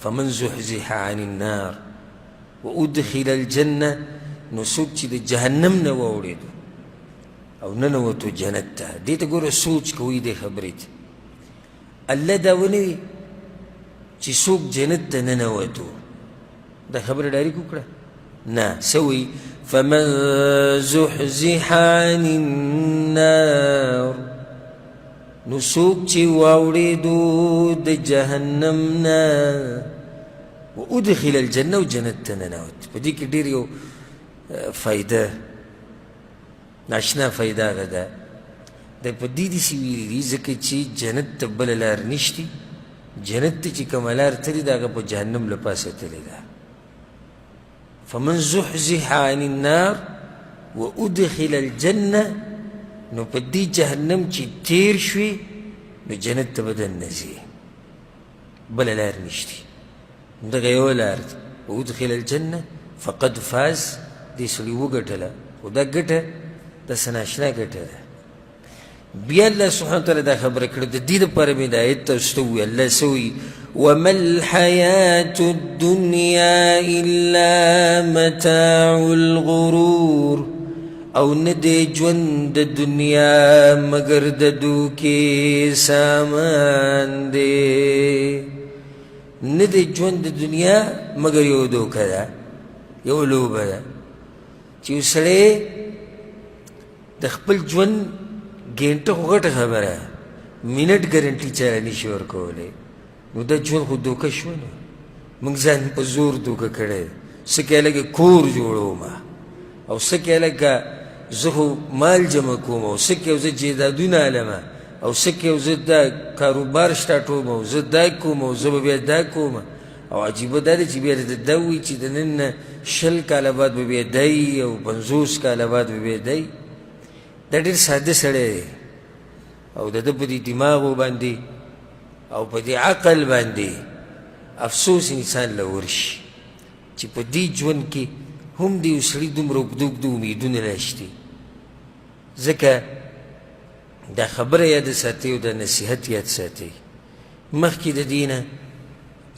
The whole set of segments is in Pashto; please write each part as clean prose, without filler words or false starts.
فمن زحزح عن النار وادخل الجنه، نو څوک چې د جهنم نه واوړېدو او ننوتو جنت ته، دې ته ګوره سوچ کوئ دې خبرې ته. الله دا ونه وي چې څوک جنت ته ننوتو، دا خبره ډایرک وکړه نه، څه وایي؟ فمن زحزح عن النار، نو څوک چې واوړېدو د جهنم نه وادخل الجنه او جنت ته ننوت. په دې کې ډېر یو فایده، ناشنا فایده هغه ده، د په دې داسې ویلي دي ځکه چې جنت ته بله لار نشتي، جنت ته چې کومه لار تللې ده هغه په جهنم له پاسه تللې ده. فمن زحزح عن النار وادخل الجنه، نو په دې جهنم چې تیر شوې نو جنت ته به دننه ځې، بله لار نشتي، دغه یوه لار ده. وادخل الجنه فقد فاز، دې سړي وګټله، خو دا ګټه دا څه ناشنا ګټه ده. بیا الله سبحانه وتعالی دا خبره کړې، د دې لپاره مې دا آیت تاسو ته وویل. الله څه وایي؟ وما الحياة الدنيا إلا متاع الغرور، او نه دی ژوند د دنیا مګر د دوکې سامان دی. نه دی ژوند د دنیا مګر یو دوکه ده، یو لوبه ده، چې یو سړی د خپل ژوند ګینټه خو غټه خبره، منټ ګارنټي چاله نشي ورکولی، نو دا ژوند خو دوکه شو. نو موږ ځان په زور دوکه کړی، څه کې لکه کور جوړوم او څه کې لکه زه خو مال جمع کوم او څه کې زه جایدادونه علم او څه کې زه دا کاروبار سټارټوم او زه دا کوم او زه به بیا دا کوم. او عجیبه دا ده چې بیا د دا وایي چې د نن نه 20 کاله بعد به بیا دی او 50 کاله بعد به بیا دی. دا ډېر ساده سړی دی او د ده په دې دماغو باندې او په دې عقل باندې افسوس انسان له ورشي چې په دې ژوند کې هم د یو سړي دومره اوږده اوږده امیدونه نشته. ځکه دا خبره یاد ساتئ او دا نصیحت یاد ساتئ مخکې د دې نه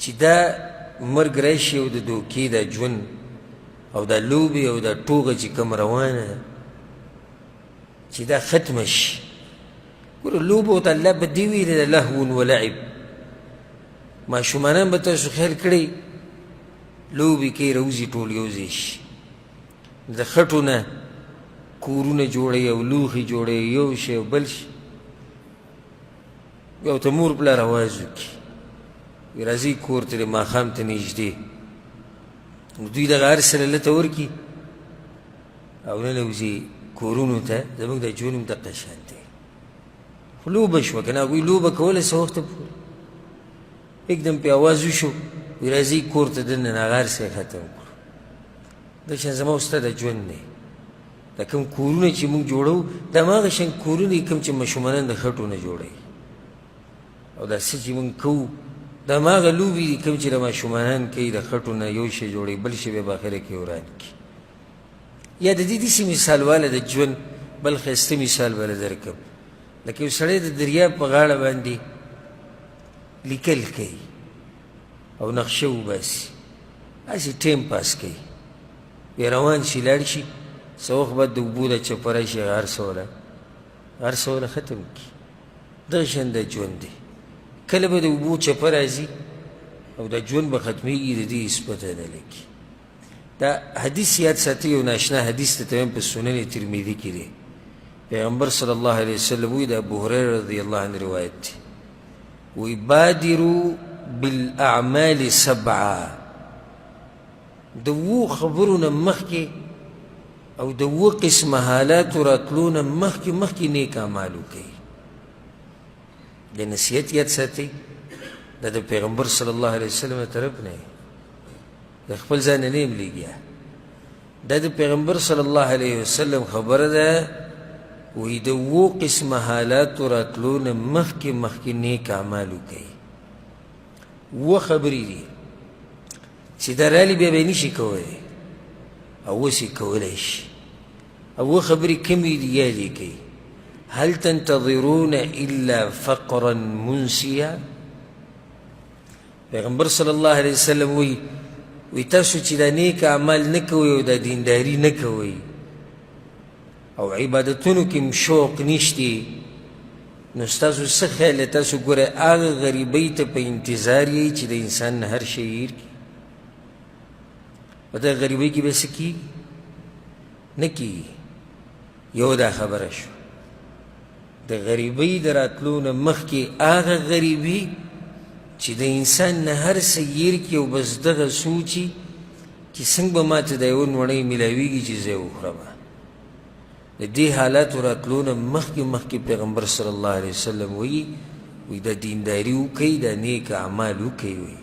چې دا مرګ راشي او د دوکې دا ژوند او دا لوبې او دا ټوغه چې کوم روانه ده چې دا ختمه شي. ګوره لوبو ته الله بدې ویلې ده، لهو ولعب. ماشومانان به تاسو خیال کړئ لوبې کوي، راوځي ټول یو ځای شي، د خټو نه کورونه جوړوي او لوښي جوړوي، یو شی او بل شی. بیا ورته مور پلار اواز وکړي، وایي راځئ کور ته دی ماښام ته نږدې. نو دوی دغه هر څه له لته ورکړي او ننوځي کورونو ته. زموږ د ژوند هم دقه شان دی، خو لوبه شوه که نه، هغوی لوبه کوله څه وخته پورې، یکدم پې اواز وشو، وایي راځئ کور ته دننه، هغه هر څه یې ختم کړو. دا شان زما او ستا د ژوند دی. دا کوم کورونه چې موږ جوړو دا هماغه شان کورونه دي کوم چې ماشومانان د خټو نه جوړوي، او دا څه چې موږ کوو دا هماغه لوبې دي کوم چې د ماشومانان کوي، د خټو نه یو شی جوړوي بل شی بیا په اخره کې وران کړي. یا د دې داسې مثال واله د ژوند بل ښایسته مثال به له درکړم. لکه یو سړی د دریاب په غاړه باندې لیکل کوي او نقشه وباسي، هسې ټایم پاس کوي، بیا روان شي لاړ شي، څه وخت بعد د اوبو د چپه راشي، هغه هر څه وله هر څه وله ختم کړي. دغه شان د ژوند دی، کله به د اوبو چپه راځي او د ژوند به ختمېږي، د دې هېڅ پته نه لګي. دا حدیث یاد ساتي، یو ناشنا حدیث ته تمام په سنن ترمذي کې دی. پیغمبر صلی الله علیه وسلم وایي، د ابو هریره رضی الله عنه روایت دی، وایي بادروا بالاعمال سبعه، د اوو خبرو نه مخکې او د اوو قسمه حالاتو راتلو نه مخکې مخکې نیک اعمال وکړئ. د نصیحت یاد ساتئ، دا د پیغمبر صلی الله علیه وسلم طرف نه، د خپل ځان نه یم لګیا، دا د پیغمبر صلی الله علیه وسلم خبره ده. وایي د اوو قسمه حالاتو راتلو نه مخکې مخکې نیک اعمال وکړئ. اووه خبرې دي چې دا رالي بیا به یې نشي کولی او اوس یې کولی شي. اووه خبرې کومې دي یاد یې کړئ. هل تنتظرون الا فقرا منسیا، پیغمبر صلی الله علیه وسلم وی وی تاسو چې دا نیک اعمال نه کوئ او دا دینداري نه کوئ او عبادتونو کې هم شوق نشتی، نو ستاسو څه خیال دی؟ تاسو ګورئ هغه غریبۍ ته په انتظار یئ چې د انسان نه هر شی هېر کړي. په دغه غریبۍ کې به څه کېږي؟ نه کېږي. یو دا خبره شو د غریبۍ د راتلو نه مخکې هغه غریبي چې د انسان نه هر څه هېر کړي او بس دغه سوچي چې څنګه به ماته دا یوه نوڼۍ میلاویږي چې زه یې وخورم. د دې حالاتو راتلو نه مخکې مخکې پیغمبر صلی الله علیه وسلم وایي وایي دا دینداري وکړئ، دا نیک اعمال وکړئ. وایي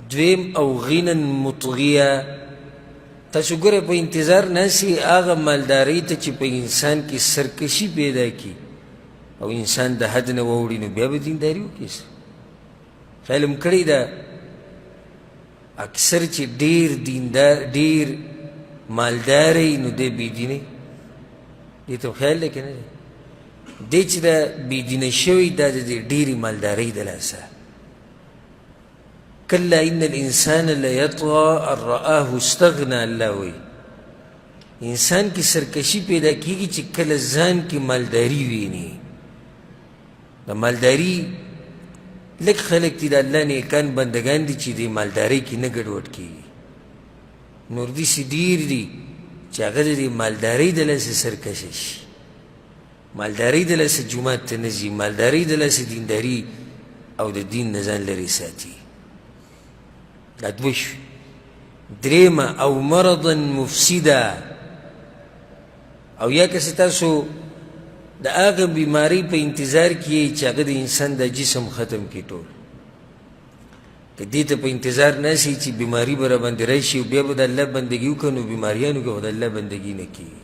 دویم او غنا مطغیه، تاسو ګورئ په انتظار ناست یئ هغه مالدارۍ ته چې په انسان کې سرکشي پیدا کړي او انسان د حد نه واوړي، نو بیا به دینداري وکړي. خیال هم کړی ده اکثر چې ډېر دیندار ډېر مالدار وي نو دی بې دینه، دې ته خیال دی که نه دی؟ دی چې دا بې دینه شوی دا د دې ډېرې مالدارۍ د لاسه. کلا ان الانسان لیطغی ان رآه استغنا، الله وایي انسان کې سرکشي پیدا کیږي چې کله ځان کې مالداري ویني. د مالداري لږ خلک دي د الله نیکان بندګان دي چې د مالدارۍ کې نه ګډوډ کیږي، نور داسې ډېر دي چې هغه د دې مالدارۍ د لاسه سرکشه شي، مالدارۍ د لاسه جومات ته نه ځي، مالدارۍ د لاسه دینداري او د دین نه ځان لرې ساتي. دا دوه شوې. درېیمه او مرضا مفسدا، او یا که څه تاسو د هغه بیمارۍ په انتظار کې یئ چې هغه د انسان د جسم ختم کړي ټول، که دې ته په انتظار ناست یئ چې بیماري به راباندې راشي او بیا به د الله بندګي وکړو، نو بیماریانو کې خو د الله بندګي نه کېږي.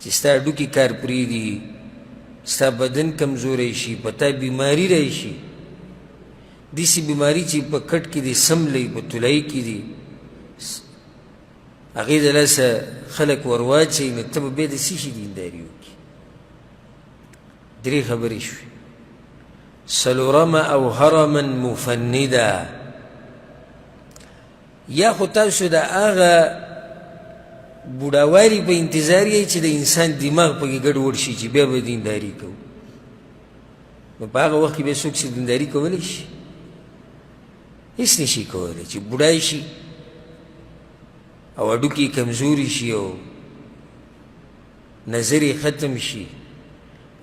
چې ستا هډوکي کار پرېږدي، ستا بدن کمزوری شي، په تا بیماري راشي، داسې بیماري چې په کټ کې دې سملوي، په طلایي کې دي هغې د لاسه خلک ور واچوي، نو ته به بیا د څه شي دینداري وکړي؟ درې خبرې شوې. څلورمه او هرما مفنده، یا خو تاسو د هغه بوډاوالي په انتظار یئ چې د انسان دماغ پکې ګډوډ شي چې بیا به دینداري کوو، نو په هغه وخت کې بیا څوک چې دینداري کولی شي؟ هېڅ نه شي کولی. چې بوډای شي او هډوکي یې کمزوري شي او نظر یې ختم شي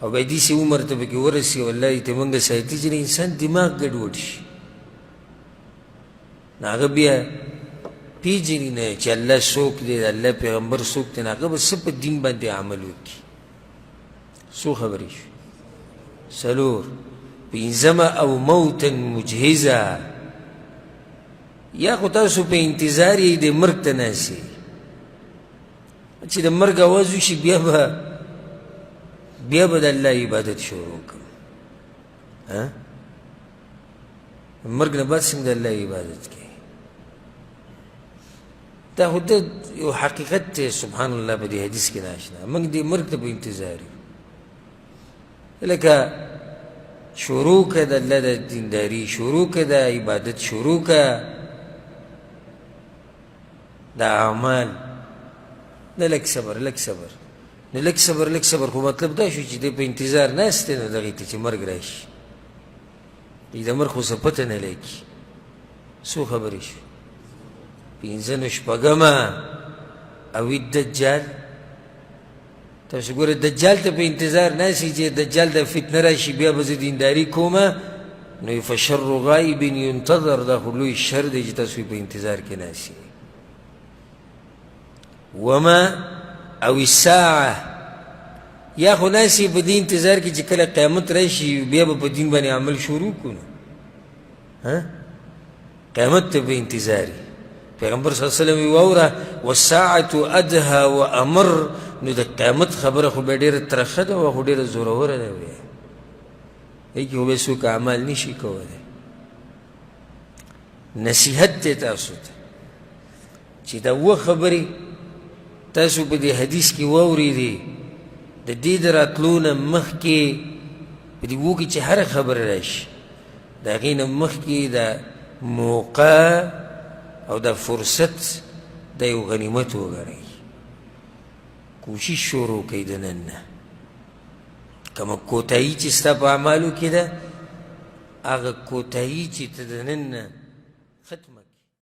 او بیا داسې عمر ته پکې ورسي او الله دې ترې موږ ساتي چې د انسان دماغ ګډوډ شي، نو هغه بیا پېژني نه چې الله څوک دی، د الله پیغمبر څوک دی، نو هغه به څه په دین باندې عمل وکړي. څو خبرې شوې؟ څلور. پنځمه او موتا مجهزه، یا خو تاسو په انتظار یئ د مرګ ته ناست یئ چې د مرګ اواز وشي بیا به د الله عبادت شروع کړم. مرګ نه بعد څنګه د الله عبادت کوي؟ دا خو د یو حقیقت دی. سبحان الله، په دې حدیث کې ناشنا موږ دې مرګ ته په انتظار یو. لکه شروع که د الله د دینداري، شروع که د عبادت، شروع که د اعمال، نه لږ صبر، لږ صبر، نو لږ صبر، لږ صبر خو مطلب دا شو چې دی په انتظار ناست دی، نو دغې ته چې مرګ راشي دی د مرګ خو څه پته نه لګي. څو خبرې شوې؟ پنځه. نو شپږمه او الدجال، تاسو ګورئ دجال ته په انتظار ناست یئ چې دجال د فتنه راشي بیا به زه دینداري کوم، نو فشر غایب ینتظر، دا خو لوی شر دی چې تاسو یې په انتظار کې ناست یئ. وما او الساعه، یا خو ناست یې په دې انتظار کې چې کله قیامت راشي بیا به په دین باندې عمل شروع کړو، نو قیامت ته به انتظار یې. پیغمبر صلی الله علیه وسلم واوره والساعة ادهى وامر، نو د قیامت خبره خو به ډېره ترخه ده او خو ډېره زوروره ده، بیا دې کې خو به څوک اعمال نشي کولی. نصیحت دی تاسو ته چې دا اووه خبرې تاسو په دې حدیث کې واورېدې، د دې د راتلو نه مخکې په دې اوو کې چې هره خبره راشي د هغې نه مخکې دا موقع او دا فرصت دا یو غنیمت وګڼئ. کوشش شروع کړئ د نن نه، کومه کوتاهي چې ستا په اعمالو کې ده هغه کوتاهي چې ته د نن نه ختمه.